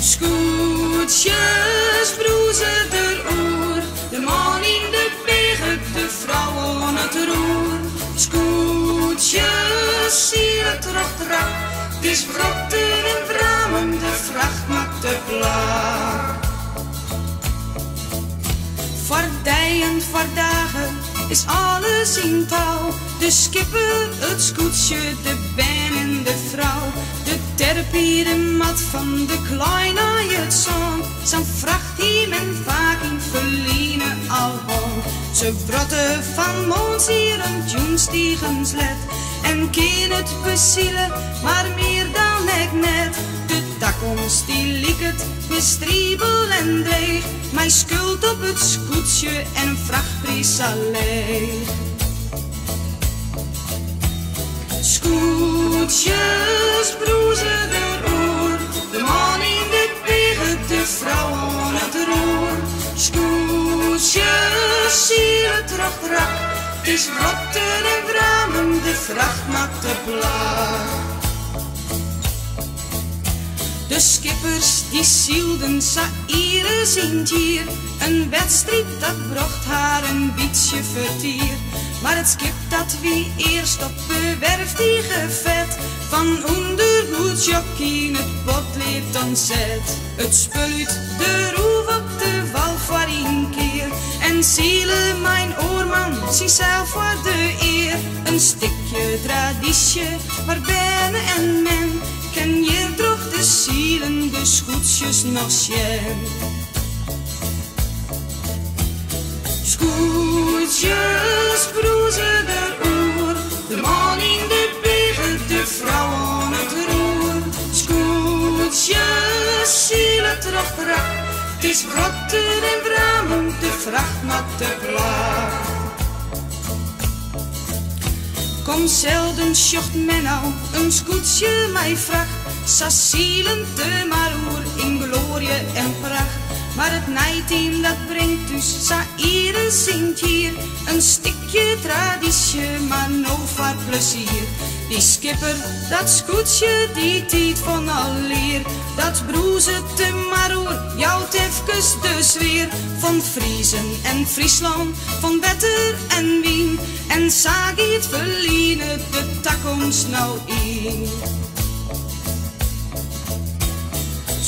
Skûtsjes brûze der oer, de man yn de bigge, de frou oan it roer. Skûtsjes sile troch 't rak, 't is wrotten en wrammen, de fracht moat te plak. Foar dei en foar dagen is alles yn tou, de skipper, it skûtsje, de bern en de frou. De terp by de mat fan de klaai nei it sân, sa'n fracht hie men faak yn 't ferline al hân. Se wrotte fan moarnsier oant jûnstigens let en kin it besile, mar mear dan ek net. De takomst dy liket mistribel en dreech, mei skuld op it skûtsje en in frachtpriis sa leech. Skûtsjes brûze der oer, de man yn de bigge, de frou oan it roer. Skûtsjes sile troch 't rak, 't is wrotten en wrammen, de fracht moat te plak. De skippers dy sylden sa ienris yn 't jier, in wedstriid dat brocht har in bytsje fertier. Mar it skip dat wie earst op 'e werf tige fet, fan ûnderhûdsjok yn it potlead dan set. It spul út de roef op de wal foar ien kear en sile mei in oar man syn seil foar de ear. In stikje tradysje mar berne en mem kin hjir troch de silende skûtsjes noch sjen. Skûtsjes brûze der oer, de man yn de bigge, de frou oan it roer. Skûtsjes sile troch 't rak, 't is wrotten en wrammen, de fracht moat te plak. Komselden sjocht men no in skûtsje mei fracht, sa silend de mar oer yn gloarje en pracht. Mar it neiteam dat bringt ús sa ienris yn 't jier in stikje tradysje, mar no foar plezier. Dy skipper, dat skûtsje, dy tiid fan alear, dat brûzet de mar oer, jout efkes de sfear fan Friezen en Fryslân, fan wetter en wyn. En sa giet ferline de takomst no yn.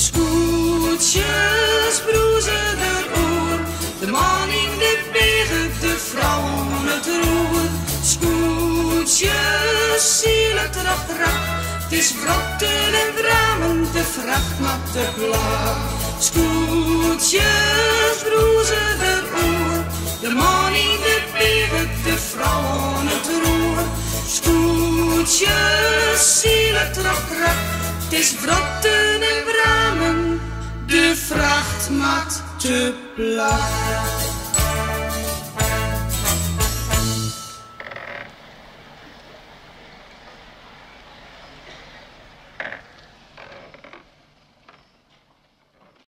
Skûtsjes brûze der oer, de man yn de bigge, de frou oan it roer. Skûtsjes sile troch 't rak, 't is wrotten en wrammen, de fracht moat te plak. Skûtsjes brûze der oer, de man yn de bigge, de frou oan it roer. Skûtsjes sile troch 't rak, 't is wrotten en wrammen, de fracht moat te plak.